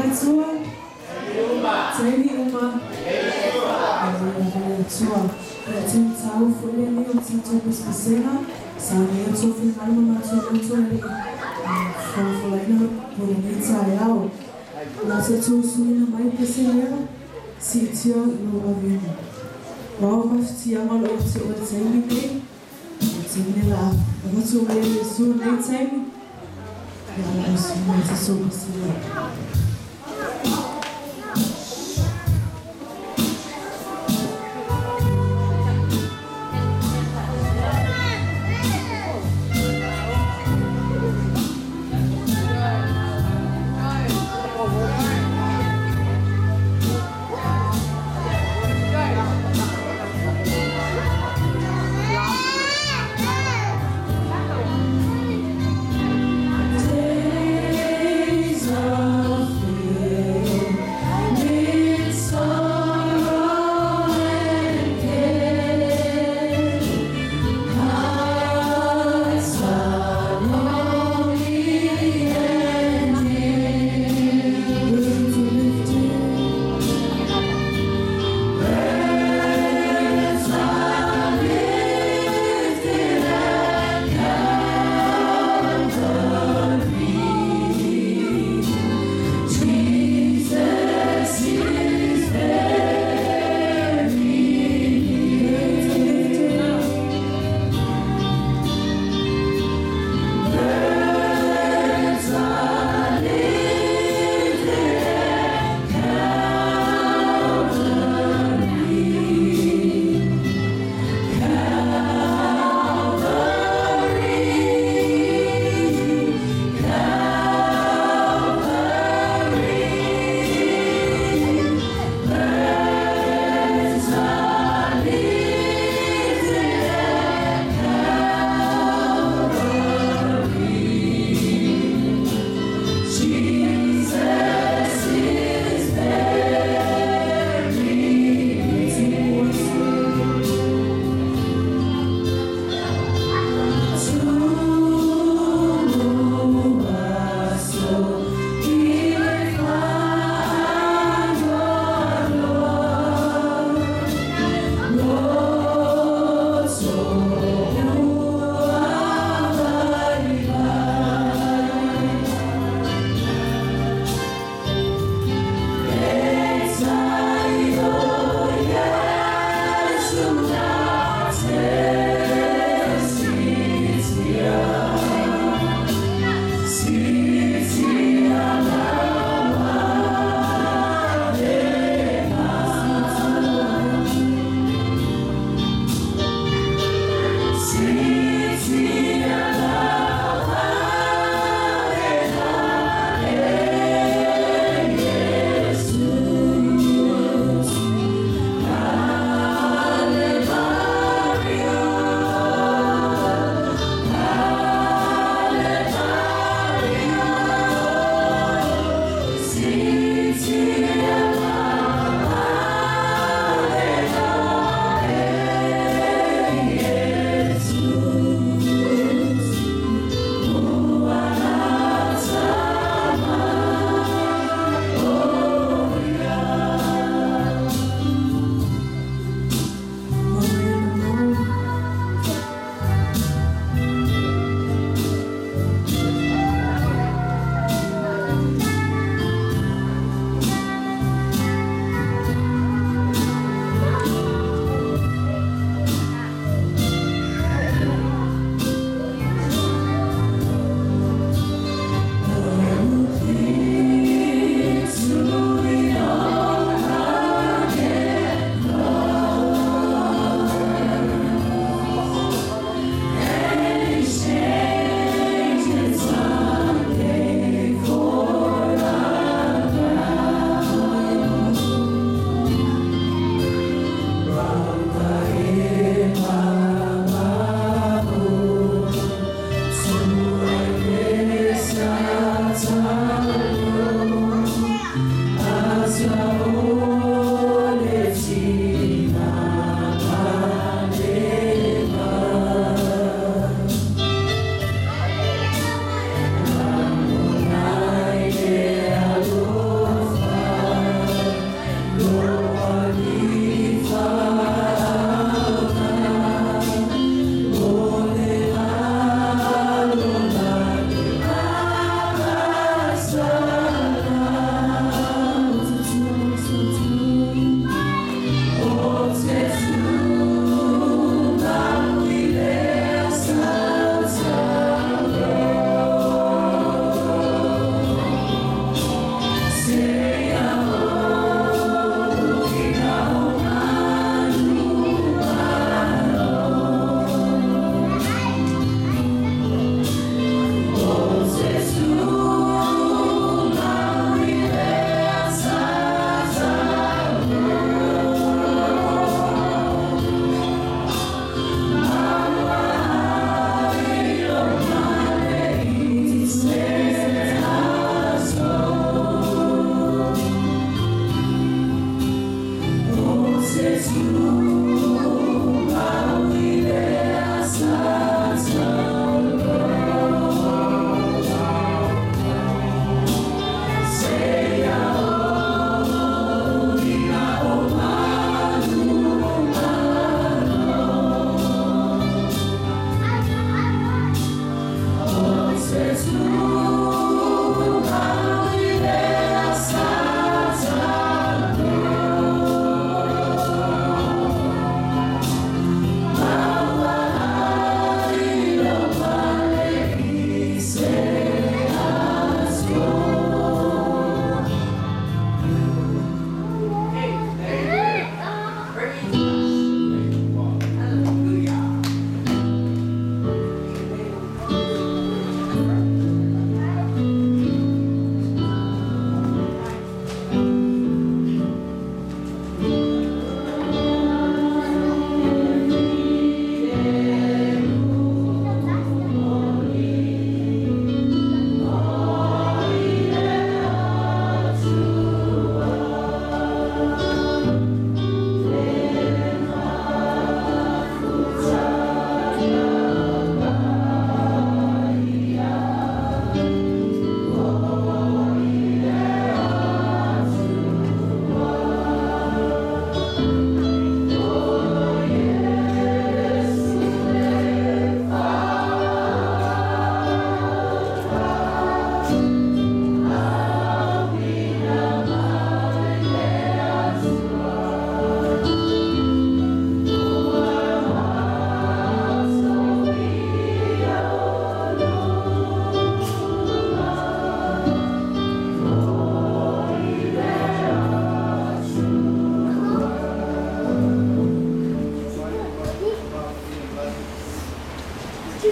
le Atua. Taimi uma. Aleluia le Atua. O le taimi taua foi lenei o le tatou pesepesega. Sa nei outou finagalo ma matou loto e le i folafolaina mo lenei taeao. O le a tatou usuina mai pese lea, siitia lou avega. O a mafatiaga o lo o ia te oe i le taimi lenei? O le taimi lenei o le a avatu mai e Iesu i lenei taimi, ia o le a usuina mai tatou pese lea. Days of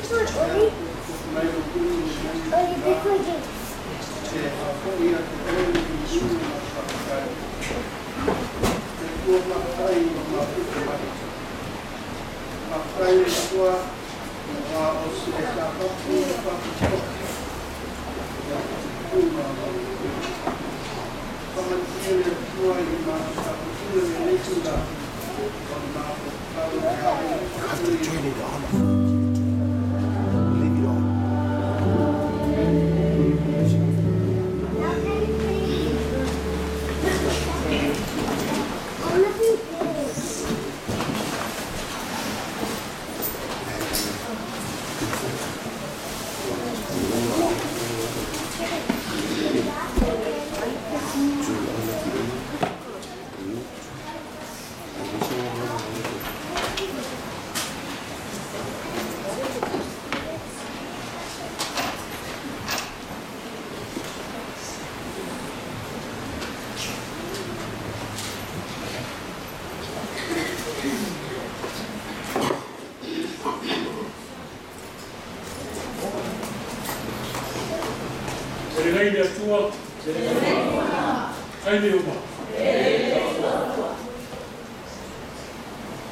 You have to turn it on. Leave it on.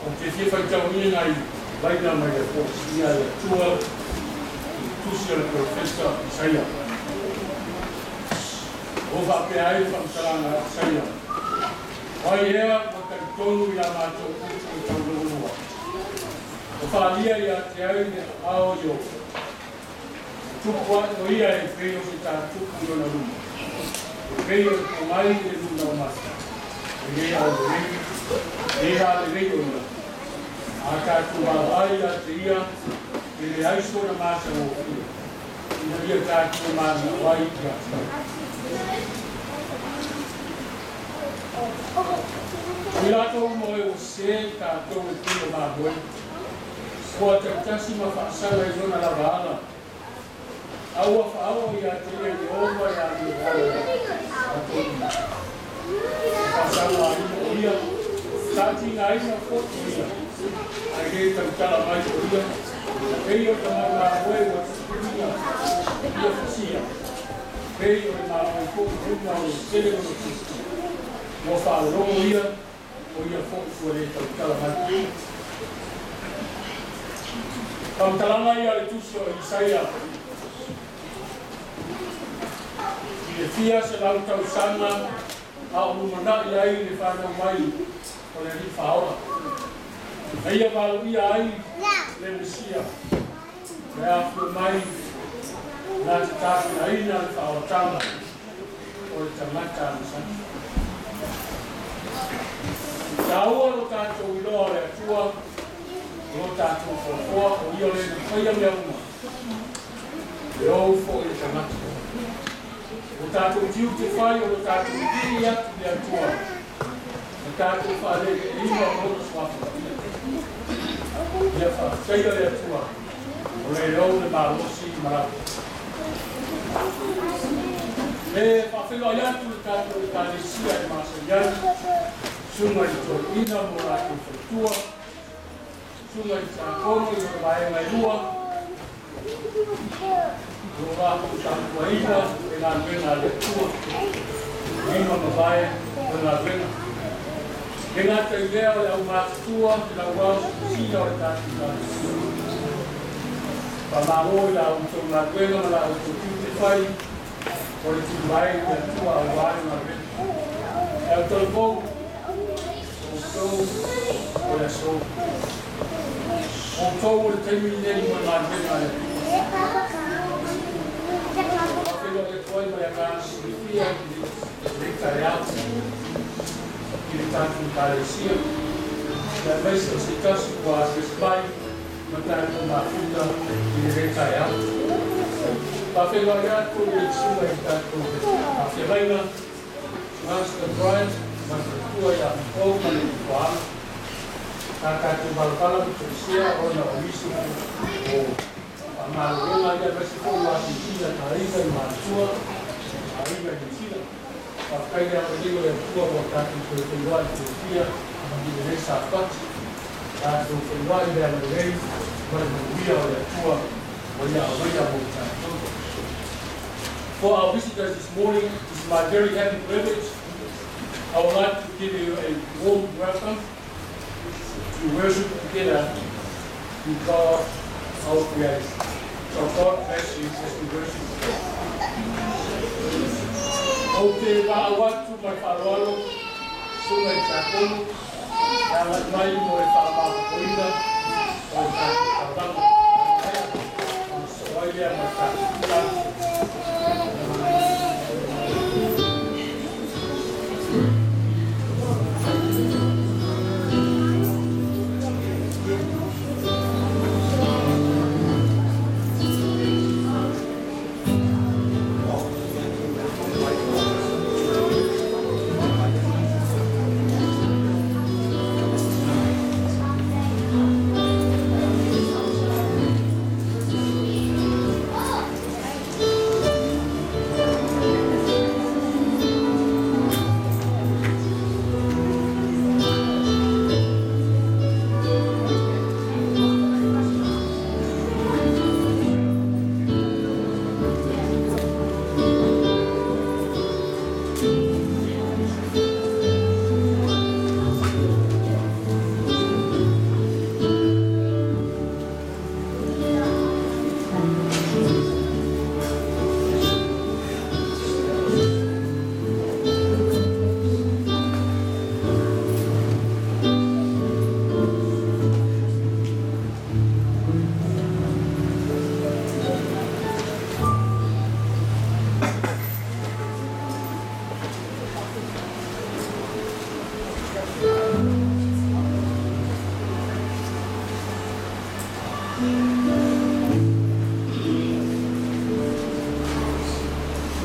O te fia whaitaunia ngai vaina mai a pōsia le tua i tusi o le profesa Isaia. O whapea ai whamtalanga Isaia. Wai ea wa talitonu i a mātou utu i taulunua. O whaalia i a te au ne ao i o. Tupu o ia e pei o se tā tupu i ona luma. O pei o te mai i le luna o mata. E le au le le a le rei o na. A tātou ai a te ia, e le aiso na māsa o ia. Ina ia tātou māna wai i a te. I rātou moe o se tātou e pio mā moe. Kua te tasi ma whaasala i lona lava ala. Aua whaao i a te ia i oma i a le wale a tō. Whaasala i o ia. Tāti ngā ina foto ia. Ai le tautala mai o ia. Pei o te mau moe o te ia whasia. Pei o te mau moe ko runa o tele o te Mo whaalogo ia, o ia foto ua le tautala mai. Tautalanga ia le tusi o Isaia. I le fia se lau tausanga a o lumana i ai le whanau mai o le ri whaora. Eia walu ia ai le Mesia. Le afu mai nā te tāpina ina le whaoratanga o le tangata amasani. Tāua lo tātou iloa le atua, lo tātou whaoa o ia le na whaia mea uma. Le ou fo i le tangata. O tātou tiu te whai o lo tātou kiri atu le atua. O tātou whaarere e ima o lona swafa. Ia whaafteia le atua. O le rau le malosi i marapu. E whaawhenua i atu le tātou le tānesia e māsaiani. Sunga i tō ina mō rātou whaitua. Sunga i tākono i o vaenga i rua. O rātou tātua ina e ngā nuenga le atua. Ima mavae o ngā nuenga. E ngā tei lea o le au mātua, te lau wau sina o le tātou tānesia. Pamalo i la utou ngā nuenga ma la utou tiu te whai o le tūmai le atua au wāre ngā nuenga. E au tau kou, o tou o le aso. O tou o le teimi nei mo ngā nuenga le atua. Whawhelo e toi mai a ngā sirifia i le tae atu i le tātou tālesia. Ia meisa o se tasi kua asesi mai ma tātou mafuta i le re tae atu. Whawhelo i atu le tsunga i tātou awheraina, Master Bryant, Master Tua ia o ma le kuaala. Tā tātou malapala mitosia ona o isu o Malonga ia mesi ko wa sina taiga i matua aiga i sina whakaira o leo e tua mo tātou te whenua i te fia i le resa pati tātou whenua i le rei ma le manuia o le atua ua ia aumaia mo tatou. For our visitors this morning, it is my very happy privilege. I would like to give you a warm welcome to worship together in God, our Creator. So God bless you as we worship. O te vaau atu ma le faaaloalo susuga i tiakono e agai mai mo le faamamapoina o le tatou taulaga ona sosoo ai lea ma le tatou tatalo.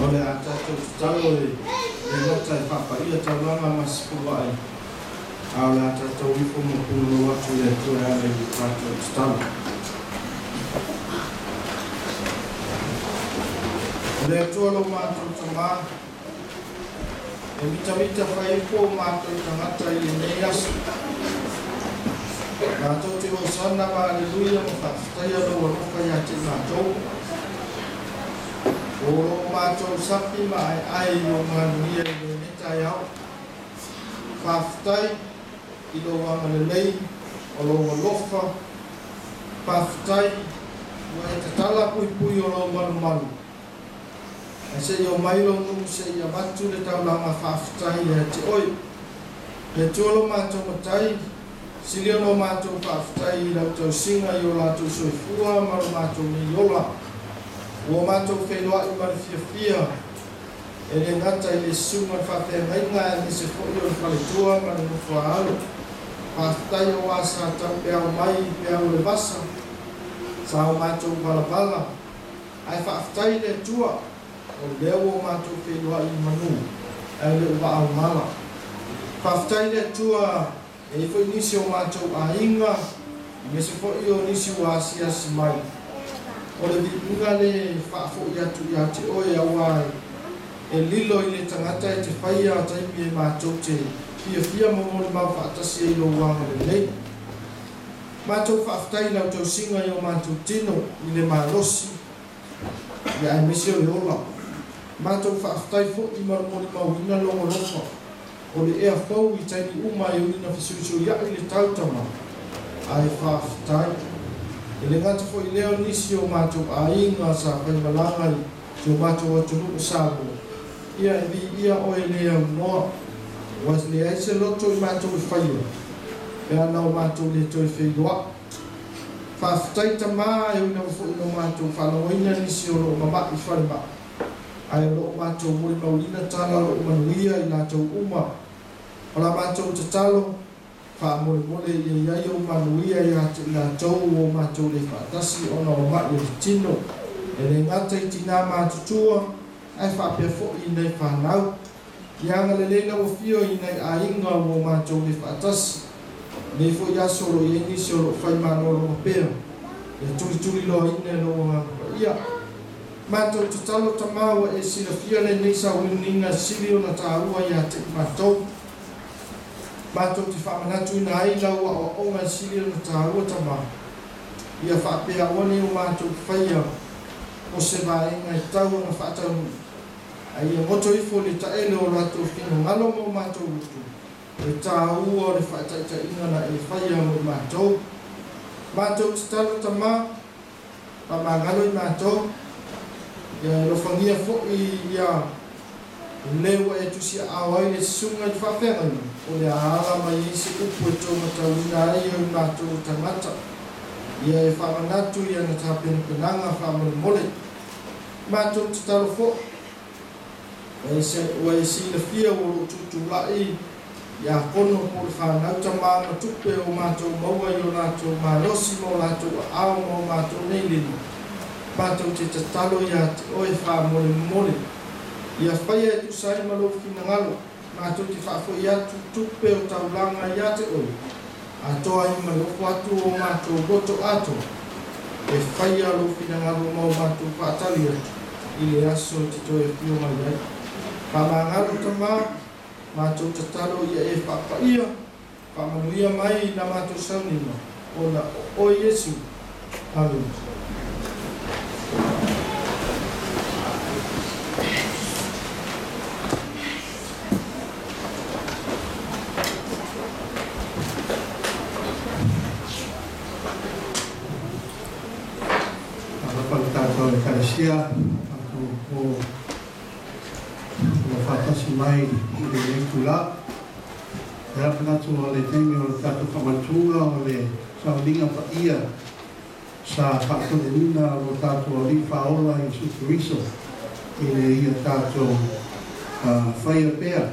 O le a tatou tatalo e le gata e faapaia taulaga ma sefuluai, a o le a tatou ifo ma pulou atu i le Atua e ala i le tatou tatalo. O le Atua lo matou Tamā, e mitamita faifo o matou tagata i lenei aso. Matou te hosana ma aleluia ma faafetaia lou alofa ia te i matou. O lo matou sapi ma aeae i o manuia i lenei taeao. Faafetai i lou agalelei o lou alofa. Faafetai ua e tatala puipui o lou malumalu. Ae seia omai lou nuu seia avatu le taulaga faafetai ia te oe. Le Atua lo matou Matai, sili ona o matou faafetai i lau tausiga i o latou soifua ma lo matou nei ola. Ua matou feiloai ma le fiafia e le gata i le susuga i le faafeagaiga aemaise foi o le faletua ma le nofoaalo. Faafetai aua sa taupeau mai i peau o le vasa, sa o matou valavala, ae faafetai i le Atua o lea ua o matou feiloai i manu ae le o vaaumala. Faafetai i le Atua e i ai foi nisi o matou aiga, aemaise foi o nisi ua asiasi mai. O le viiga le faafoi atu ia te oe aua e lilo i le tagata e te faia taimi e matou te fiafia ma molimau faatasi ai i lou agalelei. Matou faafetai i lau tausiga i o matou tino i le malosi ia aemaise o le ola. Matou faafetai foi ma le molimauina lou alofa o le ea fou i taimi uma e ui ina fesuisuiai le tautama, ae faafetai. E le gata foi i lea o nisi o matou aiga sa faimalaga i si o matou atunuu o Samoa, ia e viia oe le aunoa, ua leai se loto i matou e faia, pe ana o matou le toe feiloai. Faafetai Tama e ui lava foi ina o matou faalagoina nisi o lo o mama'i falemai, ae o lo o matou molimauina tala o lo o manuia i latou uma. O la matou tatalo, faamolemole ia i ai ou manuia ia te i latou ua o matou le faatasi ona o ma'i o le tino, e le gata i tinā matutua, ae faapea foi i nai fanau. Ia agalelei lau afio i nai aiga ua o matou le faatasi. Nei foi aso o lo o i ai nisi o lo o fai malologa pea, ia tulituliloaina e lou Agaga Paia. Matou tatalo Tama ua e silafia lenei sauliuliga sili ona taua ia te i matou. Matou te faamanatuina ai lau aoaoga e sili ona taua Tama. Ia faapea aua nei o matou faia o se vaega e tau ona faataunuu. Ae ia goto ifo le taele o latou finagalo ma o matou lutu, le tāua o le faataitaiga na e faia mo i matou. Matou tatalo Tamā, faamagalo i matou, ia alofagia foi ia le ua e tusiaao ai le susuga i le faafeagaiga, o le a ala mai ai se upu e tou matauina ai e matou tagata. Ia e faamanatu ia na tapenapenaga faamolemole. Matou tatalo foi, ua e silafia ua loo tutulai ia kono po le fanau tamā ma tupe o matou maua i o latou malosi ma o latou aao ma o matou nei lima. Matou te tatalo ia te oe faamolemole. Ia faia e tusa ai ma lou finagalo, matou te faafoi atu tupe o taulaga ia te oe. Atoa ai ma le ofo atu o matou loto atoa. E faia lou finagalo ma o matou faatali atu i le aso e te toe afio mai ai. Faamagalo Tamā, matou tatalo ia e faapaia, faamanuia mai na matou sauniga, ona o oe Iesu. Amene. Alofa le tatou Ekalesia, tatou o ua faatasi mai i lenei itulā. E a manatu o le taimi o le tatou faamanatuga o le sauniga paia sa faatonuina lo tatou Alii Faaola Iesu Keriso ina ia tatou faia pea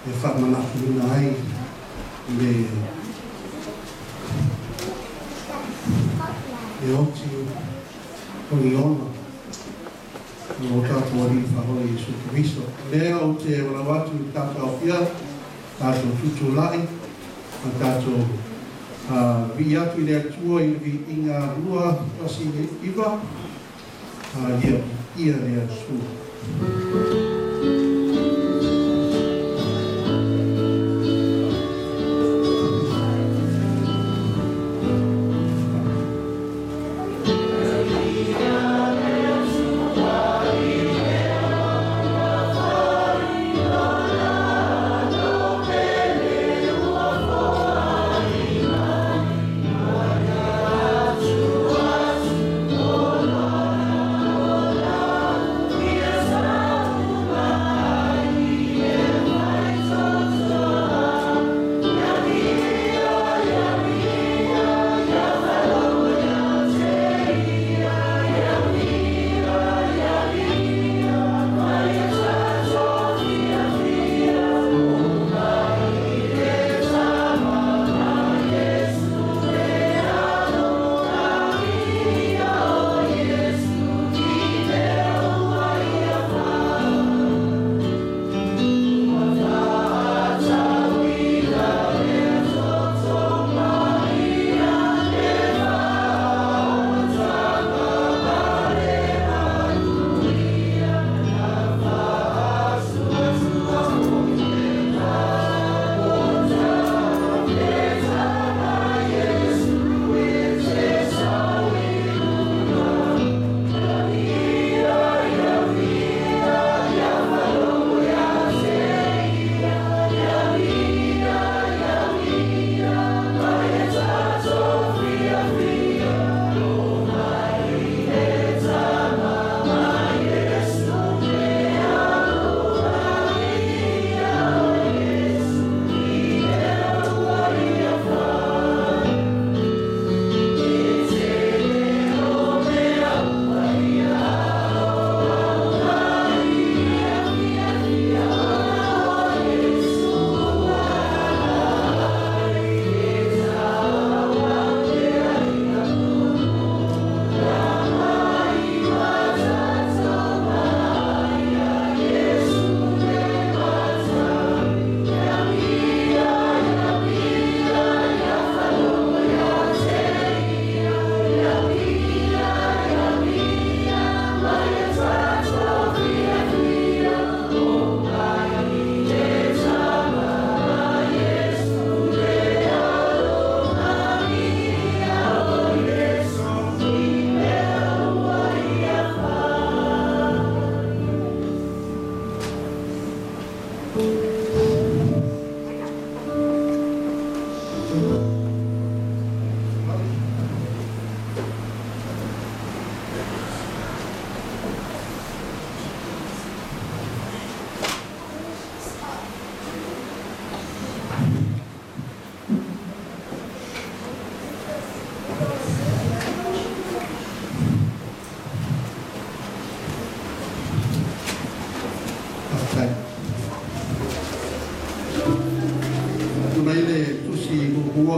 e faamanatuina ai le le oti o le ola o lo tatou Alii Faaola Iesu Keriso. O lea ou te valaau atu i le tatou aofia, tatou tutulai, ma tatou vii atu i le Atua i le viiga 219, ia viia le Atua. Yes,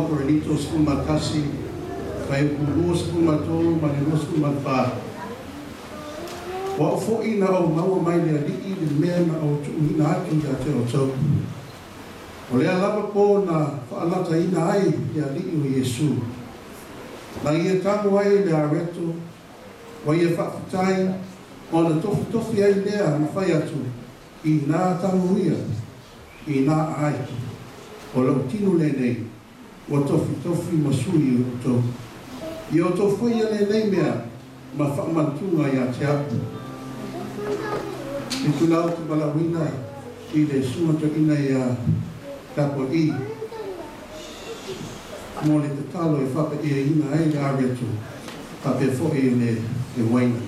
Korinito 11, vai o 23 ma le 24. Wa o fo'i na au maua mai le ali'i le mea na au tu'uina atu ia te outou. O lea lava po na fa'alataina ai le ali'i o Iesu. Na ia tago ai le areto, wa ia fa'afitai, ona tofitofi ai lea na fai atu, i nā tago ia, i nā ai. O lau tino lenei, ua tofitofi ma sui o outou. Ia outou faia lenei mea ma fa'amanatuga iā te a'u. I tulau te malauina i le suga to'ina ia tapua'i mo le tatalo e fa'apa'iaina ai le ari atu fa'apea fo'i le uaina.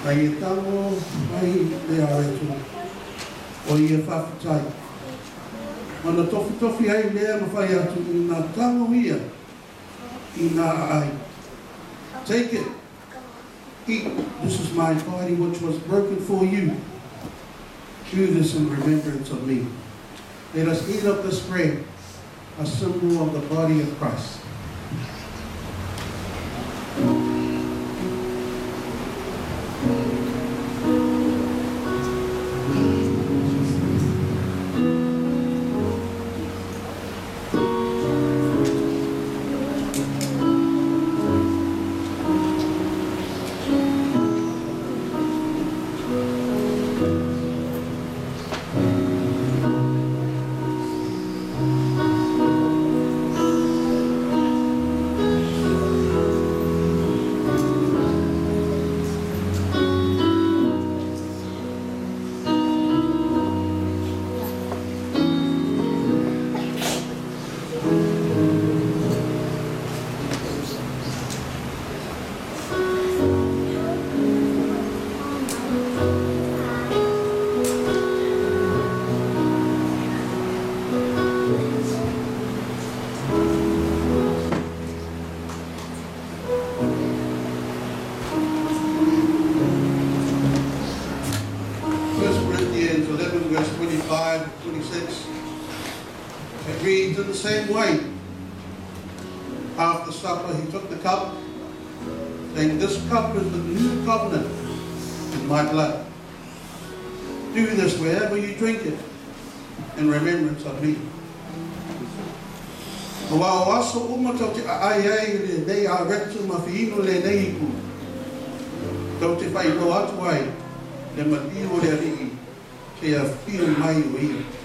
Ai e tango mai le aretu o ia whawhitai. Mana tofi tofi ai lea mawhai atu i ngā tango ia i ngā ai. Take it. Eat. This is my body which was broken for you. Do this in remembrance of me. Let us eat of this bread, a symbol of the body of Christ. It reads in the same way. After supper, he took the cup, saying, This cup is the new covenant in my blood. Do this wherever you drink it, in remembrance of me. Wa o aso uma tau te ai ai le nei a retu ma whiino le nei iku. Tau te whai ro atu ai, le matiu o le alii, te a whio mai o ia.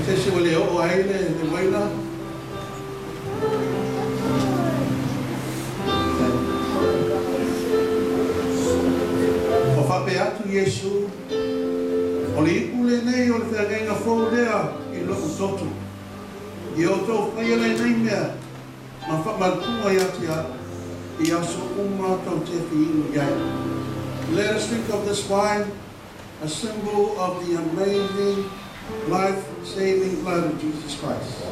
tesi o le o ai le waina. O whape atu Iesu, o le ipu le nei o le whangainga fō lea i loo toto. I o tō whaia le nei mea, ma whamatunga i atia, i aso uma tau te whiinu iai. Let us drink of this wine, a symbol of the amazing life-saving blood of Jesus Christ.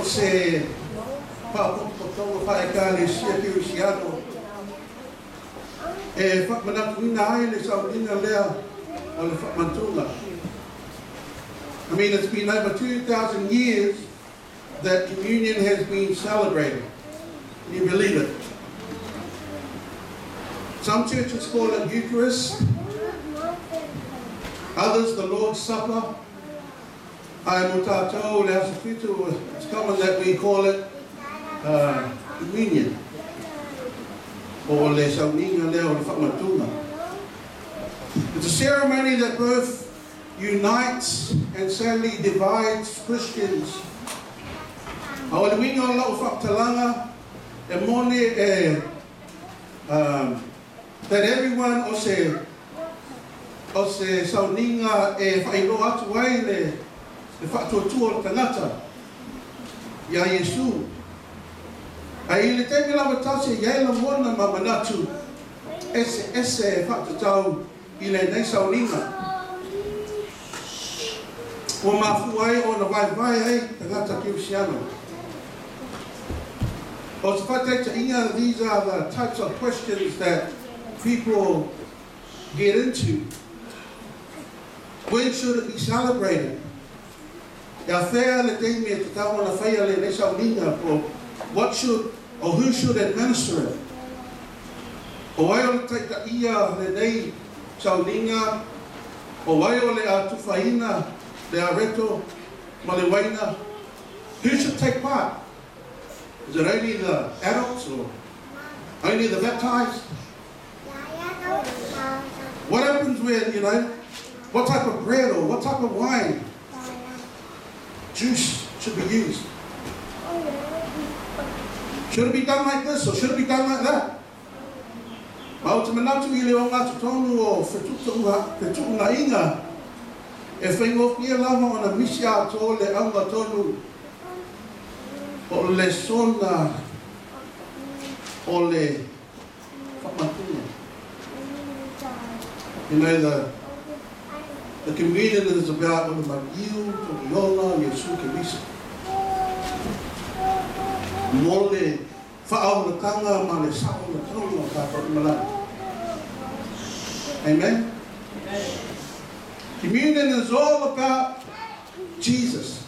Se whaapotopotoa whaekale sia ki usiano e whakamanatuina ai le saunina lea o le whakamantunga. I mean, it's been over 2,000 years that communion has been celebrated. Can you believe it? Some churches call it Eucharist, others the Lord's Supper. It's common that we call it communion. Or le sauniga lea o le whamatunga. It's a ceremony that both unites and sadly divides Christians. O le winga o lau whakatalanga, e mone e, that everyone o se sauninga e whairo atu ai le whaatuatua o le tangata. Iā Iesū. Ae i le taimi lava tasi e i ai lagona ma manatu eseese e faatatau i lenei sauniga ua mafua ai ona vaevae ai tagata Kerisiano. O se faataitaiga, these are the types of questions that people get into. When should it be celebrated? E afea le taimi e tatau ona faia lenei sauniga po what should or who should administer it? O ai o le taitaia lenei sauniga? O ai o le a tufaina le areto ma le uaina? Who should take part? Is it only the adults or only the baptized? What happens when, you know, what type of bread or what type of wine, juice should be used? Should it be done like this or should it be done like that? Ma ou te manatu i le ogatotonu o fetuunaiga e faigofie lava ona misi atoa le auga tonu o le lesona o le faamantuga. You know, the communion is about o le maliu, togiola, Iesu Keriso. Mo le faaogatanga ma le saogatonu o tatou malagi. Amen? Communion is all about Jesus.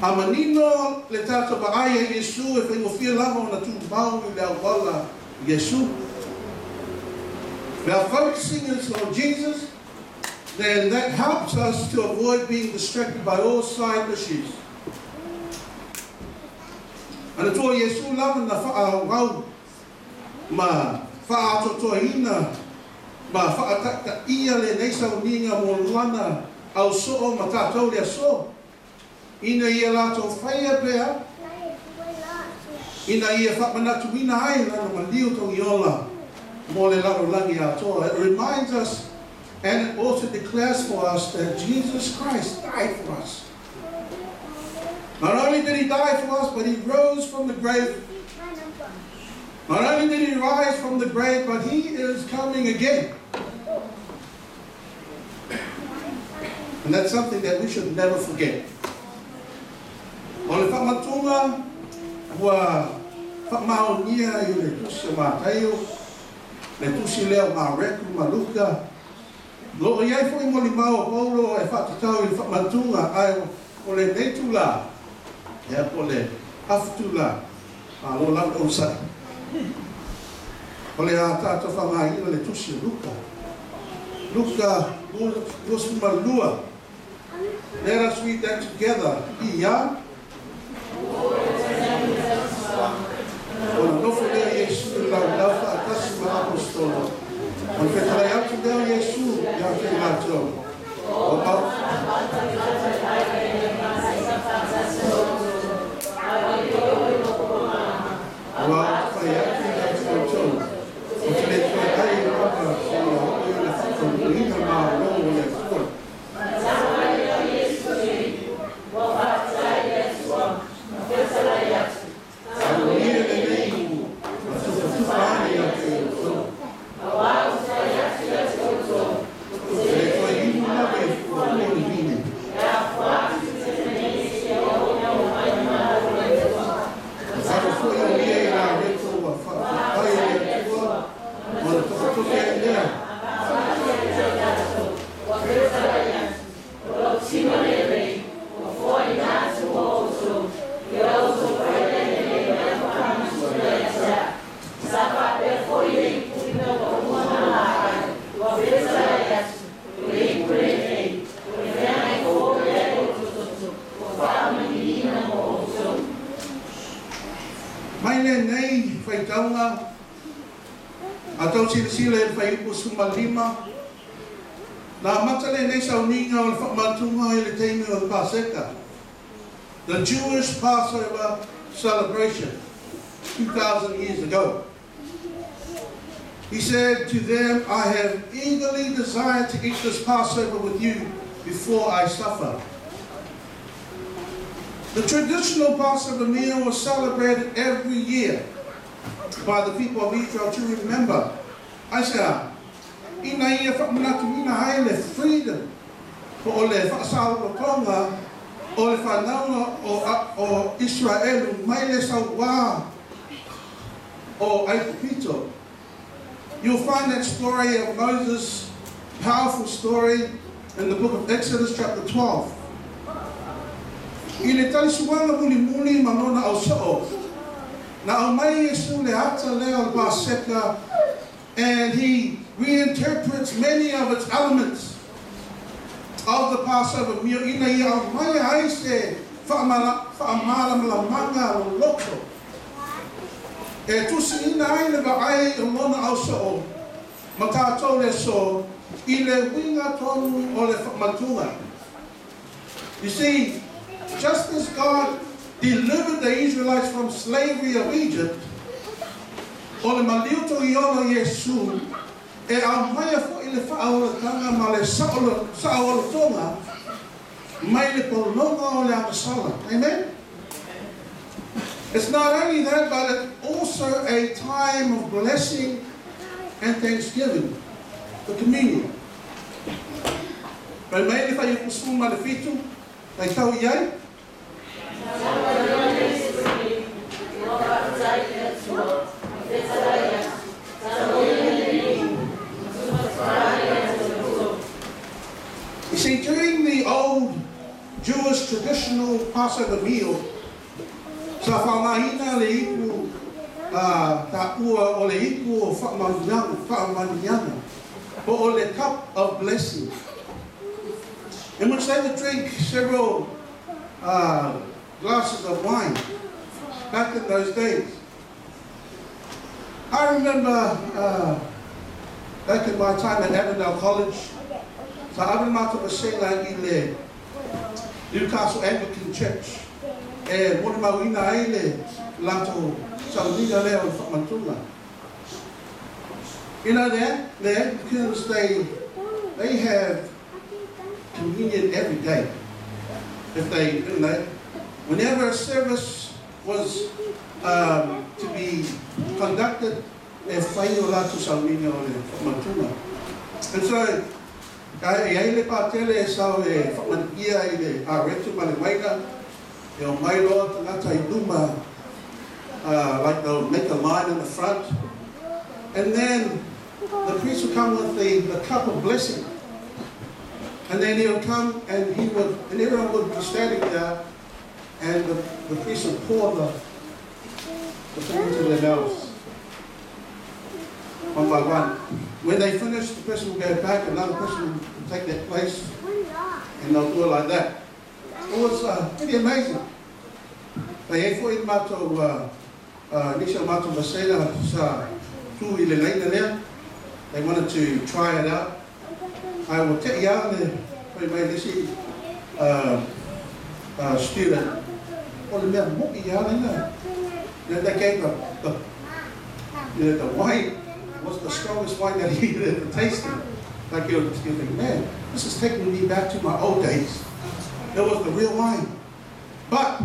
A manino le tatou vaai ia Iesu e faigofie lava ona tumau i le auala Iesu. We are focusing on Jesus, then that helps us to avoid being distracted by all side issues. Manatua Iesu lava na faaauau ma faaatoatoaina ma faataitaia lenei sauniga mo lana ausoo ma tatou le aso, ina ia latou faia pea, ina ia faamanatuina ai lana maliu togiola mo le lalolagi atoa. It reminds us and it also declares for us that Jesus Christ died for us. Not only did he die for us, but he rose from the grave. Not only did he rise from the grave, but he is coming again. And that's something that we should never forget. O le faamantuga ua faamaonia i le Tusi o Mataio, le Tusi lea o Mareko ma Luka, o lo o i ai foi molimau o Paulo e faatatau i le faamantuga, ae o lenei itulā, ia po o le afu itulā, malo lava le onosai. O le a tatou faaaogaina le Tusi o Luka, Luka 22. Let us read that together. Ia. Ona nofo lea o Iesu i le laulau faatasi ma Aposetolo, ona fetalai atu lea o Iesu ia te i latou, Ua pau. Aua ou te fai atu ia te outou, ou te le toe ai i lava seia oo i le faataunuuina malo o le Atua. Aluia lenei ma tufatufa ane ia te outou. E le toe inu lava i fuafua o le vine. Na fano foi o ia i lareto ua faafetai i le Atua ma le toketoke ai lea. Mai lenei faitauga a tau silasila i le fuaiupu 15, na amata lenei sauniga o le faamantuga i le taimi o le Paseka, the Jewish Passover celebration, 2,000 years ago. He said to them, I have eagerly desired to eat this Passover with you before I suffer. The traditional Passover meal was celebrated every year by the people of Israel to remember. Aisea? Ina ia faamanatuina ai le freedom po o le faasaolotoga o le fanauga o Iseraelu mai le sauā o Aikupito. You'll find that story of Moses, powerful story, in the book of Exodus chapter 12. I le talisuaga mulimuli ma lona ausoo, na aumai Iesu le ata lea o le Paseka and he reinterprets many of its elements of the Passover meal ina ia aumaia ai se faamalamalamaga loloto e tusiina ai le vaai o lona ausoo ma tatou i le aso i le uiga tonu o le faamatuga. You see, just as God delivered the Israelites from slavery of Egypt, o le maliu toiola o Iesu e aumaia foi le faaolataga ma le saolotoga mai le pologa o le agasala. Amen? It's not only that, but it's also a time of blessing and thanksgiving, the communion. Fai mai le Fuaiupu 17, faitau i ai. You see, during the old Jewish traditional Passover meal, sa faaaogaina le ipu taua o le ipu o faamanuiaga, po o le cup of blessing, in which they would drink several glasses of wine back in those days. I remember back in my time at Avondale College, sa ave le matou vasega i le Newcastle Anglican Church e molimauina ai le latou sauniga lea o le faamatuga. You know the the Anglicans they they have communion every day. If they you know whenever a service was um, to be conducted, e fai o latou sauniga o le faamatuga. And so, e i ai le patele e sao e faamanikia i le aretu ma le uaina, e omai loa tagata i luma, like they'll make a line in the front, and then the priest would come with the, the cup of blessing. And then he would come and he would, and everyone would be standing there, and the, the priest would pour the, the thing into their mouths. One by one. When they finish, the person will go back, another person will take that place, and they'll do it like that. It was pretty amazing. E i ai foi le matou, nisi o matou vasega sa tu i le laina lea, they wanted to try it out. Ae ua te'i lava le fai mai le isi student, o le mea mo'i lava lena. They gave the, the, you know, the wine was the strongest wine that he had ever tasted. Like you, you think, man, this is taking me back to my old days. It was the real wine. But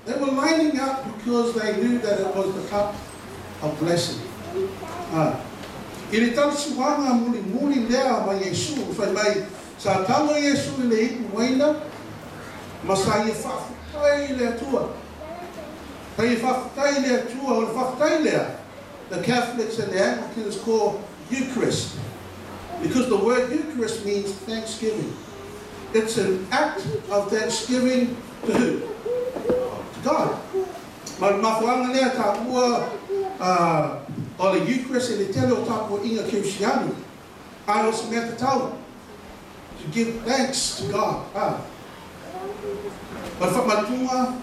they were lining up because they knew that it was the cup of blessing. Ah. I le talisuaga mulimuli lea ma Iesu, fai mai, sa tago Iesu i le ipu uaina, ma sa ia faafetai i le Atua. Sa ia faafetai i le Atua, o le faafetai lea, the Catholics and the Anglicans call Eucharist. Because the word Eucharist means thanksgiving. It's an act of thanksgiving to who? To God. Ma le mafuaaga lea taua o le Eucharist i le tele o tapuaiga Kerisiano, ae o se mea tatau to give thanks to God. O le faamatuga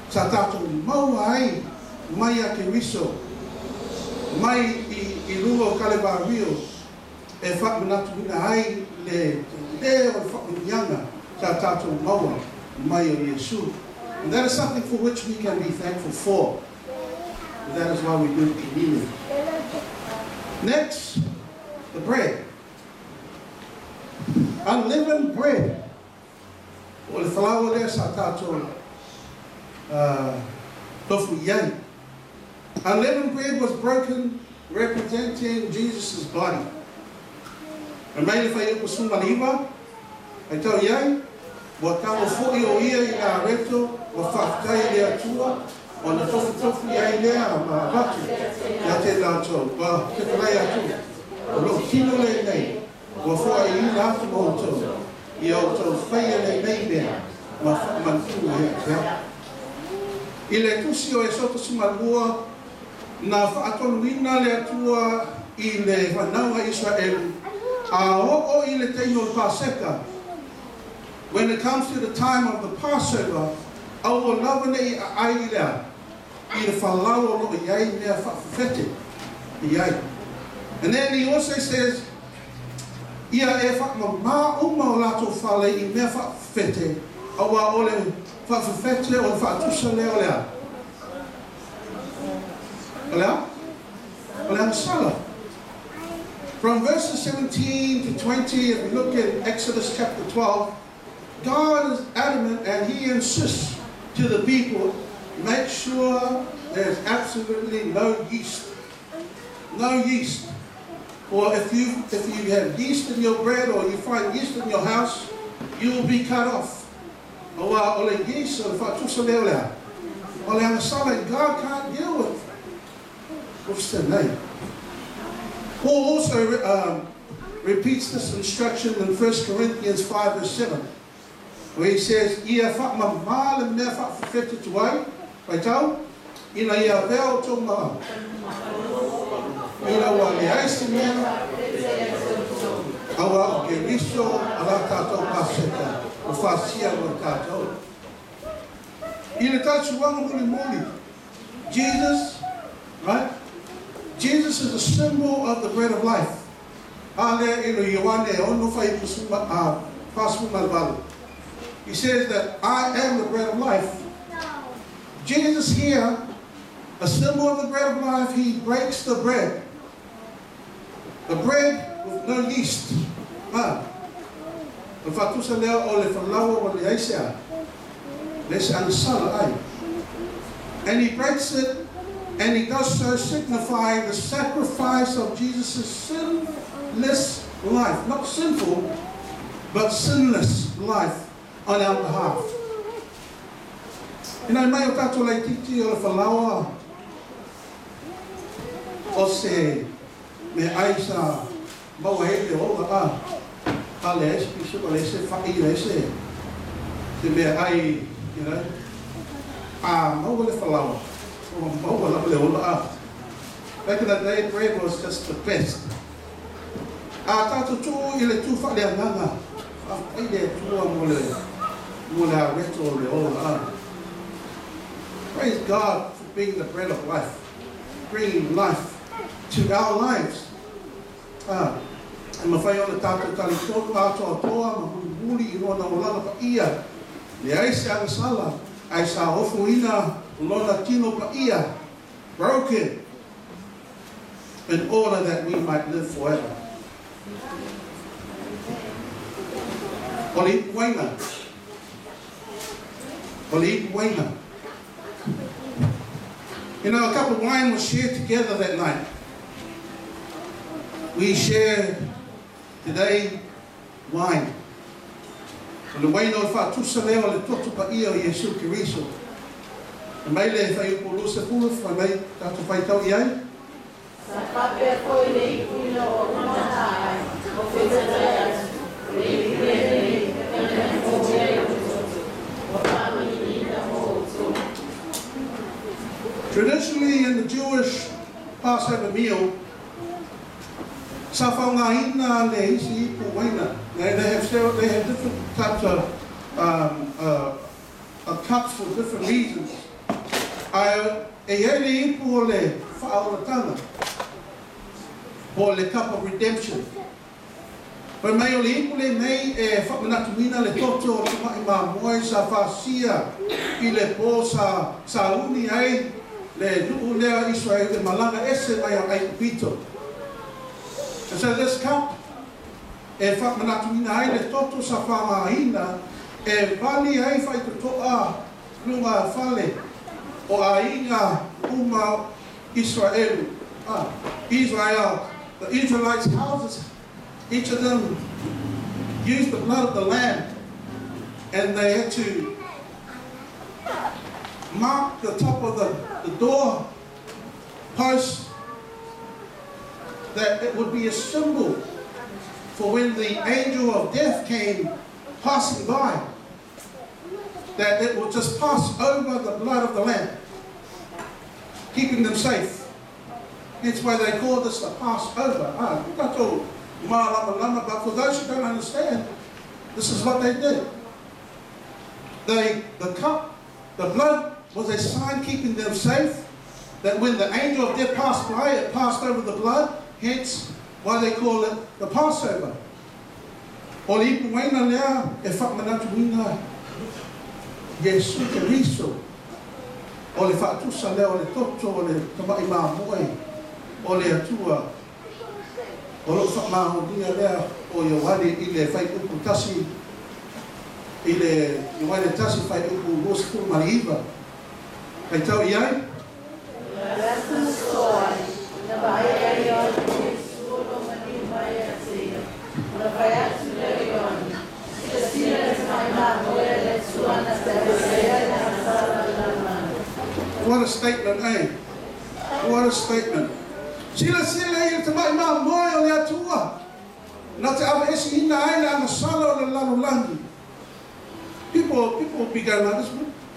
sa tatou maua ai mai a Keriso mai i luga o Kalevario e faamanatuina ai le tele o le faamanuiaga sa tatou maua mai o Iesu. And that is something for which we can be thankful for. And that is why we do communion. Next, the bread. Unleavened bread. O le falaoa lea sa tatou Tofu iai. Unleavened bread was broken, representing Jesus' body. E mai le fuaiupu 19, ai tau iai, ua tago foʻi o ia i le areto, ua faafetai i le Atua, ona tofutofu ai lea ma avatu ia te latou, ua fetalai atu, o lou tino lenei, ua foaiina atu mo outou, ia outou faia lenei mea ma faamanatuga ia te au. I le tusi o Esoto 12, na faatonuina le Atua i le fanau a Isaraelu, a oo i le taimi o le Paseka, when it comes to the time of the Passover, aua lava nei aai i le a, i le falaoa o loo i ai mea faafefete i ai. And then he also says, ia e faamamā uma o latou fale i mea faafefete, auā o le faafefete o le faatusa lea o le a? O le a? O le agasala. From verses 17 to 20, if we look at Exodus chapter 12, God is adamant and he insists to the people, make sure there's absolutely no yeast. No yeast. Or if you have yeast in your bread or you find yeast in your house, you will be cut off. Auā o le yeast o le faatusa lea o le a? O le agasala, and God can't deal with sin, eh? Paul also repeats this instruction in 1 Corinthians 5 verse 7, where he says, ia faamamā le mea faafefete tuai, faitau, ina ia avea outou ma, ina ua leai se mea, auā o Keriso a la tatou Paseka, ua fasia mo tatou. I le tausuaga mulimuli, Jesus, right? Jesus is a symbol of the bread of life. A lea i le Ioane 6 fuaiupu 48. He says that I am the bread of life. Jesus here, a symbol of the bread of life, he breaks the bread. The bread with no yeast. Ah. O le faatusa lea o le falaoa ua leai se a. Leai se agasala ai. And he breaks it, and he does so signifying the sacrifice of Jesus' sinless life. Not sinful, but sinless life on our behalf. Ina mai o tatou laititi o le falaoa o se meaai sa maua ai le ola a a leai se pisuka, leai se fa'i, leai se meaai, a maua le falaoa, ua maua lava le ola a. Back in the day, bread was just the best. A tatou tuu i le tu faaleagaga, faafetai le Atua mo le areto o le ola a. Praise God for being the bread of life, bringing life to our lives. Ah, e mafai ona tatou talitonu atoatoa ma mulimuli i lona olaga paia. Leai se agasala, ai sa ofoina lona tino paia, broken, in order that we might live forever. O le ipu uaina. O le ipu uaina. A cup of wine was shared together that night. We share today wine. O le uaina o le faatusa lea o le toto paia o Iesu Keriso. E mai le fuaiupu 20, fai mai tatou faitau i ai. Sa faapea foi le ipu ina ua uma ona ai, ua fetalai atu, o le ipu lenei, e fofoina ai lou toto, ua faamaniina mo outou. Traditionally, in the Jewish Passover meal, sa faaaogaina le isi ipu uaina. They have different types of cups for different reasons. Ae e i ai le ipu o le faaolataga, po o le cup of redemption. Fai mai o le ipu lenei e faamanatuina le toto o le tamai mamoe sa fasia i le po sa sauni ai le nuu lea Israel e malaga ese mai o Aikupito. And so this cup e faamanatuina ai le toto sa faaaogaina e vali ai faitotoa. luga fale o aiga uma Israel. Israel, the Israelites' houses, each of them used the blood of the lamb, and they had to mark the top of the door post that it would be a symbol for when the angel of death came passing by, that it would just pass over the blood of the lamb, keeping them safe. That's why they call this the Passover. But for those who don't understand, this is what they did. The cup, the blood was a sign keeping them safe, that when the angel of death passed by, it passed over the blood, hence why they call it the Passover. O le ipu waina lea e whakamanatuina Iesu Keriso. O le whaatusa lea o le toto o le tama'i māmoe o le atua. O lo whakamahonia lea o Ioane i le whai upu tasi, i le Ioane tasi whai upu 29. Hei tau i ai? What a statement, eh? What a statement. Sila sila i te mai mā moe o le atua. Nā te awa esi ina ai le amasala o le lalolagi. People will be going like this.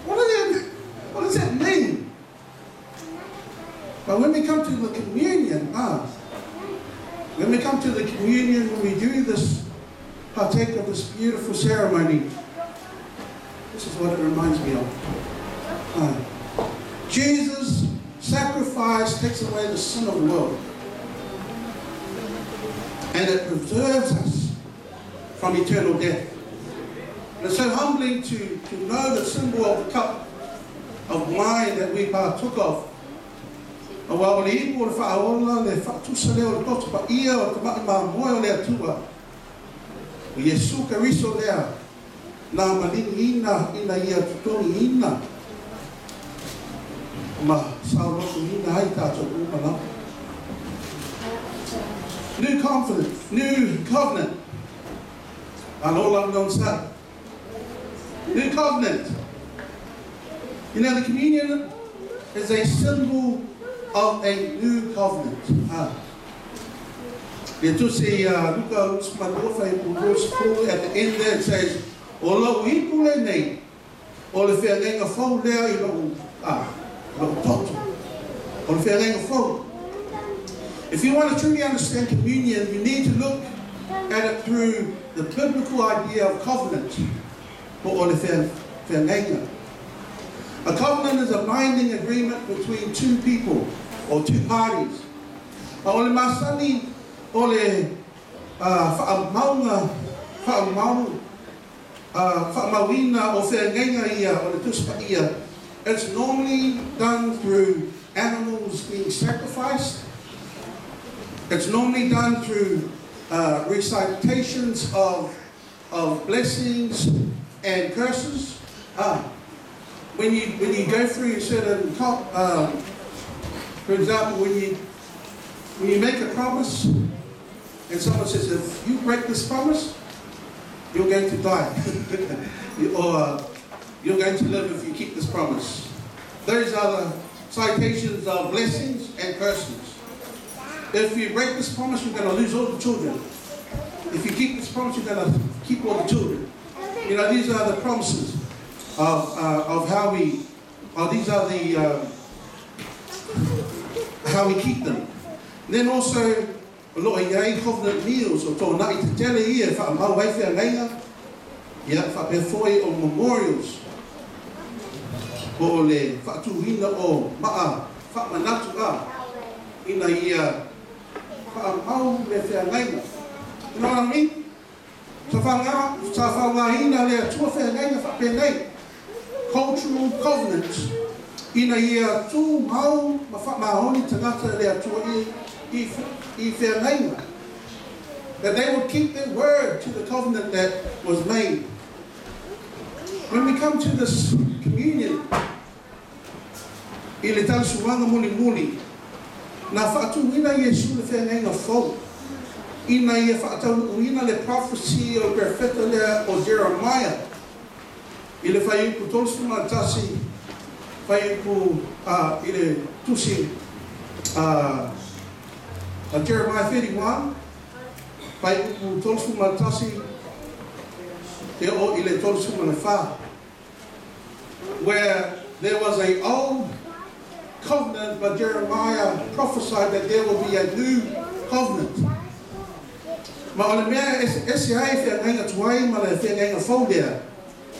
What does that mean? But when we come to the communion, when we come to the communion, when we do this, partake of this beautiful ceremony, this is what it reminds me of. Jesus' sacrifice takes away the sin of the world. And it preserves us from eternal death. And it's so humbling to know the symbol of the cup of wine that we partook of. Aua o le ipu o le whaaola, le whaatusa lea o le toto pa ia o te mai māmoe o le atua. O Iesu Keriso lea, nā malini ina, ina ia tutongi ina. Ma saulotu ina ai tātou umana. New confidence, new covenant. Alola non sa. New covenant. You know, the communion is a symbol of a new covenant. Le tusi Luka Usmanofa verse 4 at the end there it says, O lau ipu le nei, o le wheangainga fau lea i lau toto. O le wheangainga fau. If you want to truly understand communion, you need to look at it through the biblical idea of covenant. O le wheangainga. A covenant is a binding agreement between two people or two parties. O le masani o le whaamaunga, whaamau, whaamauina o wheangainga ia, o le tuspa ia. It's normally done through animals being sacrificed. It's normally done through recitations of blessings and curses. When you go through certain, for example, when you make a promise, and someone says, if you break this promise, you're going to die, or you're going to live if you keep this promise. Those are the citations of blessings and curses. If you break this promise, you're going to lose all the children. If you keep this promise, you're going to keep all the children. You know, these are the promises of how we, or these are the, how we keep them. And then also, loa iai covenant meals, o tō nai te tele ia, wha amau ai whea neinga, ia whapea o memorials, o le whaatuhina o maa, whaamanatu a, ina ia whaamau le whea neinga. You know what I mean? Sa whaunga lea tua whea neinga whapea nei. Cultural covenant, ina ia tū mau ma whaamahoni tangata lea tua i whea neinga. That they would keep their word to the covenant that was made. When we come to this communion, i le talisuaga mulimuli, na faatuina Iesu le feagaiga fou, ina ia faataunuuina le prophecy o le perofeta lea o Jeremiah, i le fuaiupu 31, fuaiupu i le tusi a Jeremiah 31, fuaiupu 31 e oo i le 34, where there was a old covenant, but Jeremiah prophesied that there will be a new covenant. Ma o le mea e eseese ai feagaiga tuai ma le feagaiga fou lea,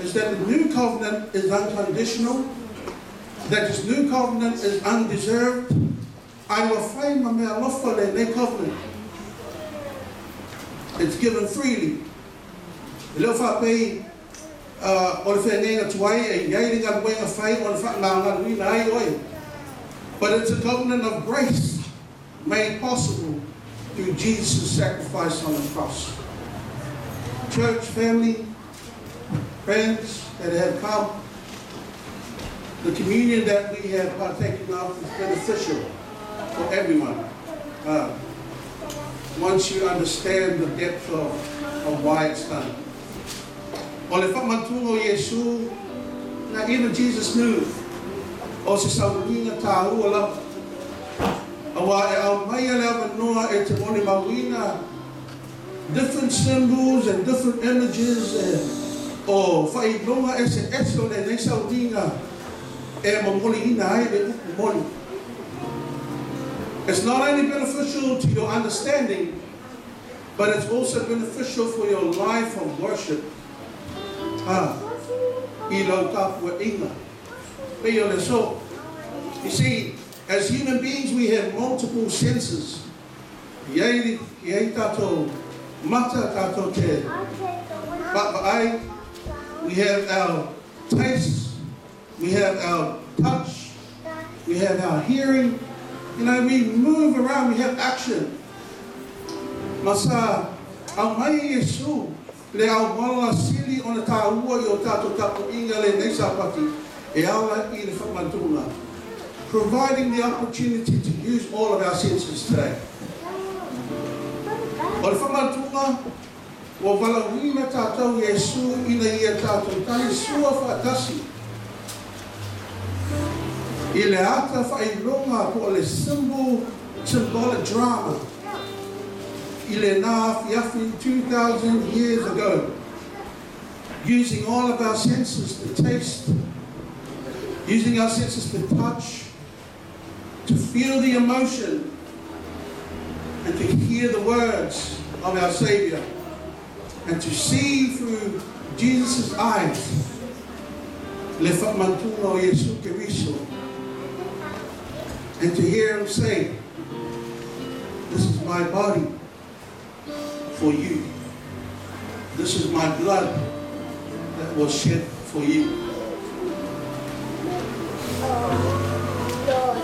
is that the new covenant is unconditional, that this new covenant is undeserved, ai ua fai ma mea alofa lenei covenant. It's given freely. E le o faapei o le feagaiga tuai e i ai le galuega fai ona faamagaloina ai oe. But it's a covenant of grace made possible through Jesus' sacrifice on the cross. Church, family, friends that have come, the communion that we have partaken of is beneficial for everyone. Once you understand the depth of why it's done. O le faamantuga o Iesu, na even Jesus knew, o se sauniga tāua lava. Auā e aumaia le avanoa e te molimauina different symbols and different images and o faailoga eseese o lenei sauniga e momoliina ai le upu moni. It's not only beneficial to your understanding, but it's also beneficial for your life of worship. Ah, i lau tapuaiga. Pei o le aso. You see, as human beings we have multiple senses. E i ai tātou mata, tātou te vaavaai. We have our taste, we have our touch, we have our hearing. You know, we move around, we have action. Ma sa aumai e Iesu le auala sili ona tāua i o tātou tapuaiga lenei Sapati e ala i le faamantuga, providing the opportunity to use all of our senses today. O le faamantuga, ua valaauina tātou e Iesu ina ia tātou talisua faatasi i le ata faailoga po o le symbol, symbolic drama i lena afiafi 2,000 years ago, using all of our senses to taste, using our senses to touch, to feel the emotion, and to hear the words of our Savior, and to see through Jesus' eyes le faamantuga o Iesu Keriso, and to hear him say, "This is my body for you. This is my blood that was shed for you."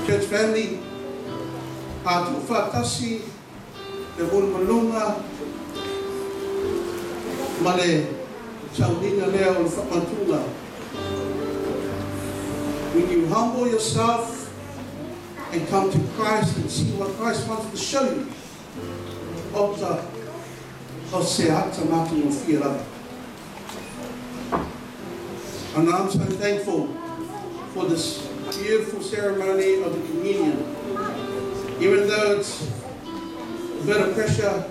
Church family, a tuufaatasi le ulumaluga ma le sauniga lea o le faamantuga. When you humble yourself and come to Christ and see what Christ wants to show you, ota o se ata matagofie lava. And I'm so thankful for this beautiful ceremony of the communion. Even though it's a bit of pressure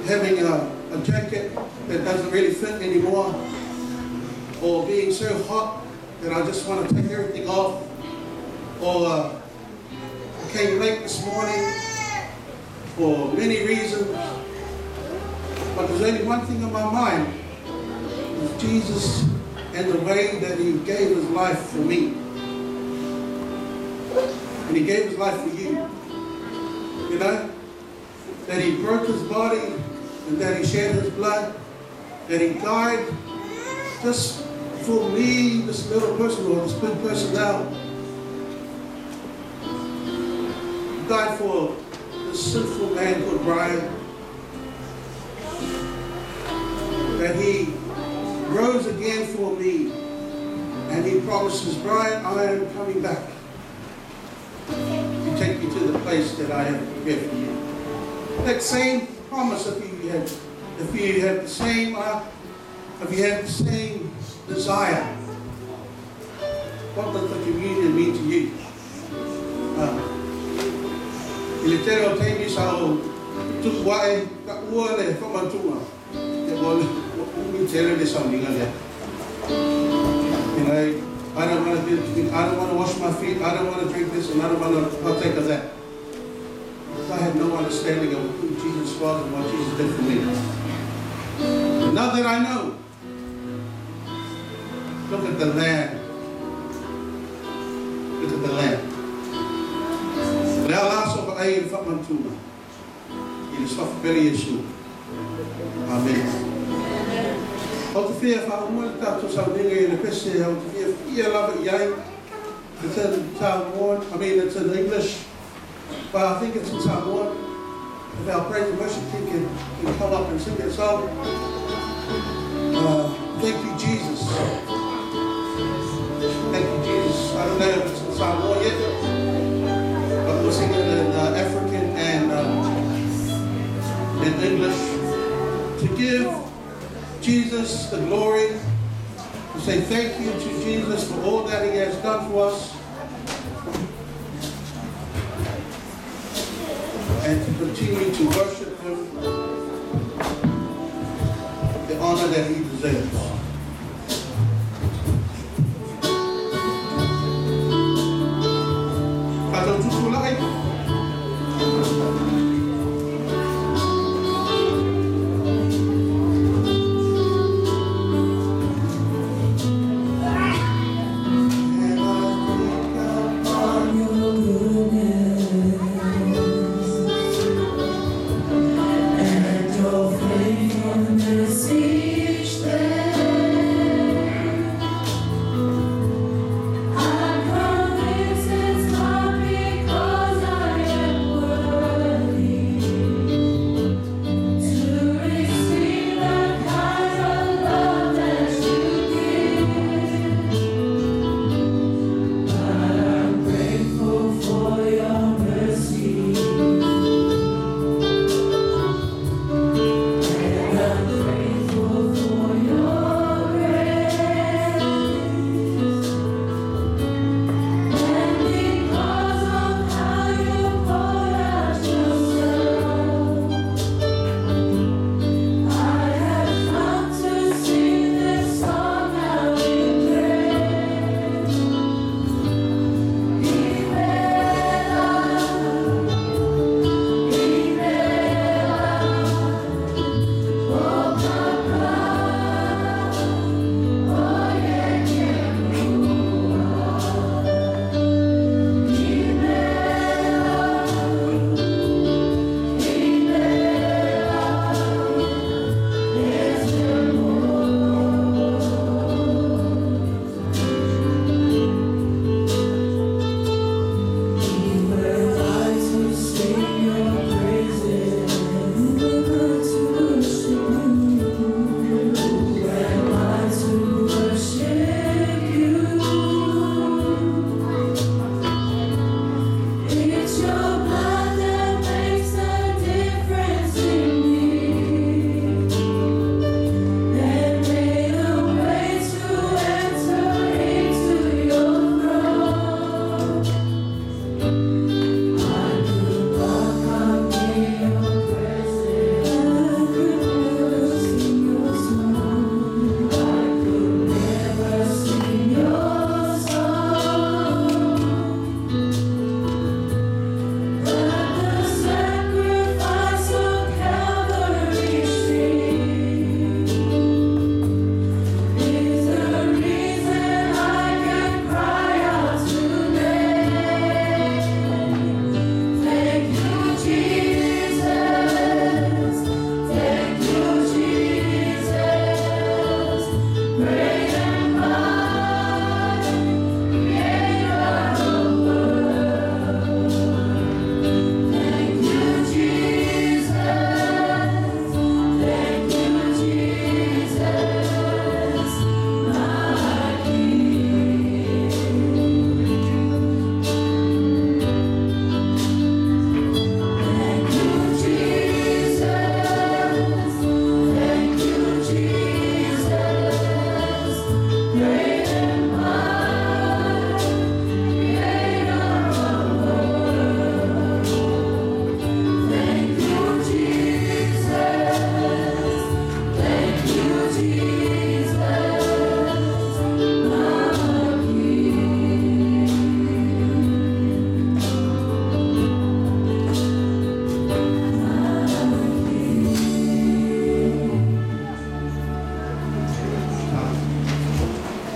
having a jacket that doesn't really fit anymore, or being so hot that I just want to take everything off, or I came late this morning for many reasons, but there's only one thing on my mind, is Jesus and the way that he gave his life for me. And he gave his life for you. You know? That he broke his body and that he shed his blood, that he died just for me, this little person or this big person now. He died for this sinful man called Brian. That he rose again for me. And he promises, Brian, I am coming back to take you to the place that I have prepared for you. That same promise, if you have the same, if you have the same desire, what does the communion mean to you? I le tele o taimi sa o tuku ae ka ua le whamantunga. Te ua umi tele le sauninga lea. You know, I don't want to do, I don't want to wash my feet, I don't want to drink this, and I don't want to partake of that. Because I had no understanding of who Jesus was and what Jesus did for me. But now that I know, look at the Lamb. Look at the Lamb. Lea laso pa ai le whamantunga. I le sofa pele Yesu. Amen. O te whia whaumua le tātou sauninga i le pese, o te whia whia lava i ai. It's in Samoan, I mean it's in English, but I think it's in Samoan. If our praise and worship team can come up and sing that song. Thank you, Jesus. Thank you, Jesus. I don't know if it's in Samoan yet, but we'll sing it in African and in English. To give Jesus the glory, to say thank you to Jesus for all that he has done for us, and to continue to worship him, the honor that he deserves. Each day.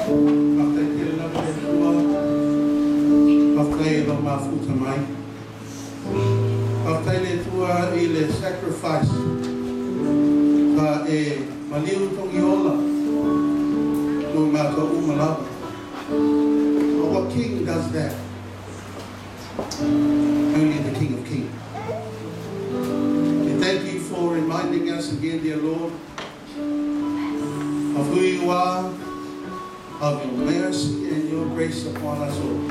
Faafetai tele lava le Atua, faafetai i lou mafuta mai. Faafetai le Atua i le sacrifice sa e maliu togiola mo matou uma lava. But what king does that? Only the King of Kings. We thank you for reminding us again, dear Lord, of who you are, of your mercy and your grace upon us all.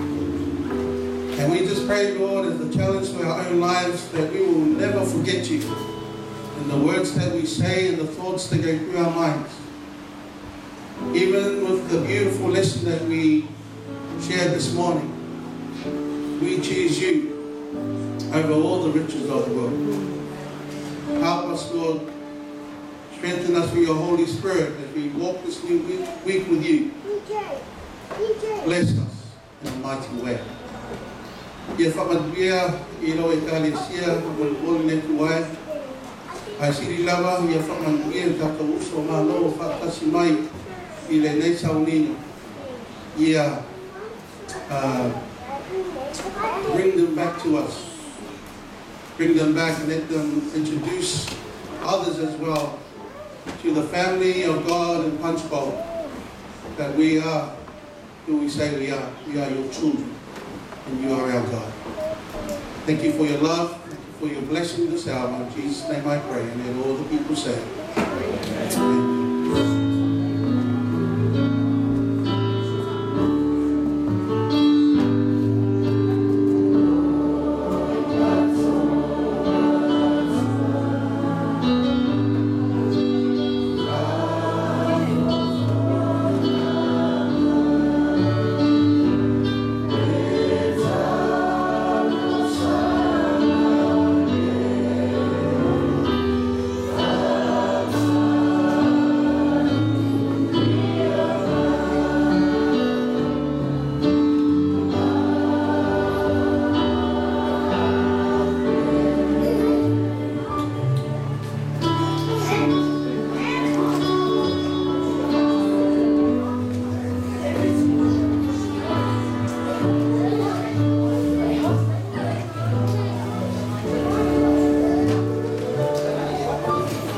And we just pray, Lord, as a challenge to our own lives, that we will never forget you in the words that we say and the thoughts that go through our minds. Even with the beautiful lesson that we shared this morning, we choose you over all the riches of the world. Help us, Lord. Strengthen us with your Holy Spirit as we walk this new week with you. Bless us in a mighty way. Ia faamanuia i lau Ekalesia molimoli le Atua e. Ae sili lava ia faamanuia i tatou uso o Malo faatasi mai i lenei sauniga. Ia bring them back to us. Bring them back and let them introduce others as well to the family of God in Punchbowl, that we are who we say we are. We are your children and you are our God. Thank you for your love. Thank you for your blessing this hour. In Jesus' name I pray. And let all the people say, Amen.